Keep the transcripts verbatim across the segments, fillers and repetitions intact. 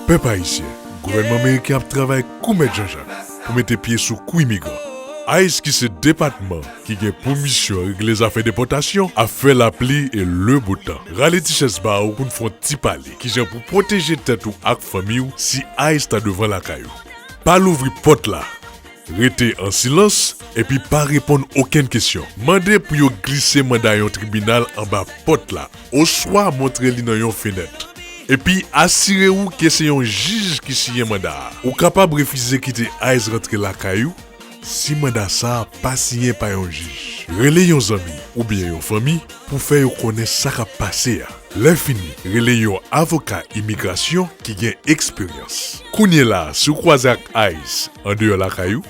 Pèp ayisyen, gouvènman meriken ap travay kou mèt Janjak pou mete pye sou kou imigran. ICE, ki se depatman ki gen pou misyon regle zafè depòtasyon, ap fè lapli e le bo tan. Rale ti chèz ba w pou n fè yon ti pale kijan pou pwoteje tèt ou ak fanmi w si ICE ta devan lakay ou. Pa louvri pòt la. Rete an silans epi pa reponn okenn kesyon. Mande pou yo glise manda yon tribinal anba pòt la oswa montre li nan yon fenèt. Epi asire w ke se yon jij ki siyen manda a. Ou kapab refize kite ICE rantre lakay ou si manda sa a pa siyen pa yon jij. Rele yon zanmi oubyen yon fanmi pou fè yo konnen sa k ap pase a. Lè fini, rele yon avoka imigrasyon ki gen eksperyans. Kounye la a, si w kwaze ak ICE andeyò lakay ou,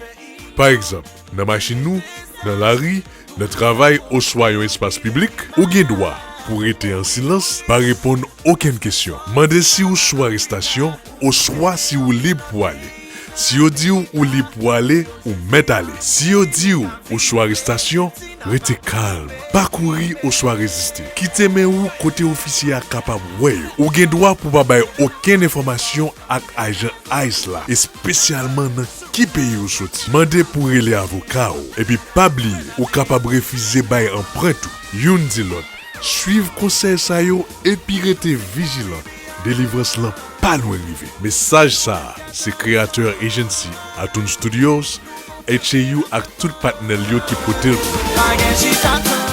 pa egzanp, nan machin ou, nan lari, nan travay oswa yon espas piblik, ou gen dwa pou rete an silans, pa reponn okenn kesyon. Mande si w sou arestasyon oswa si w lib pou ale. Si yo di w ou lib pou ale, ou mèt ale. Si yo di w ou sou arestasyon, rete kalm. Pa kouri oswa reziste. Kite men ou kote ofisye a kapab wè yo. Ou gen dwa pou pa bay okenn enfòmasyon ak ajan ICE la, espesyalman nan ki peyi ou soti. Mande pou rele avoka w, epi pa bliye, ou kapab refize bay anprent ou. Youn di lòt, swiv konsèy sa yo epi rete vijilan. Delivrans lan pa lwen rive. Mesaj sa a se Creator Agency, Atun Studios, H A U ak tout patnè l yo ki pote l pou ou.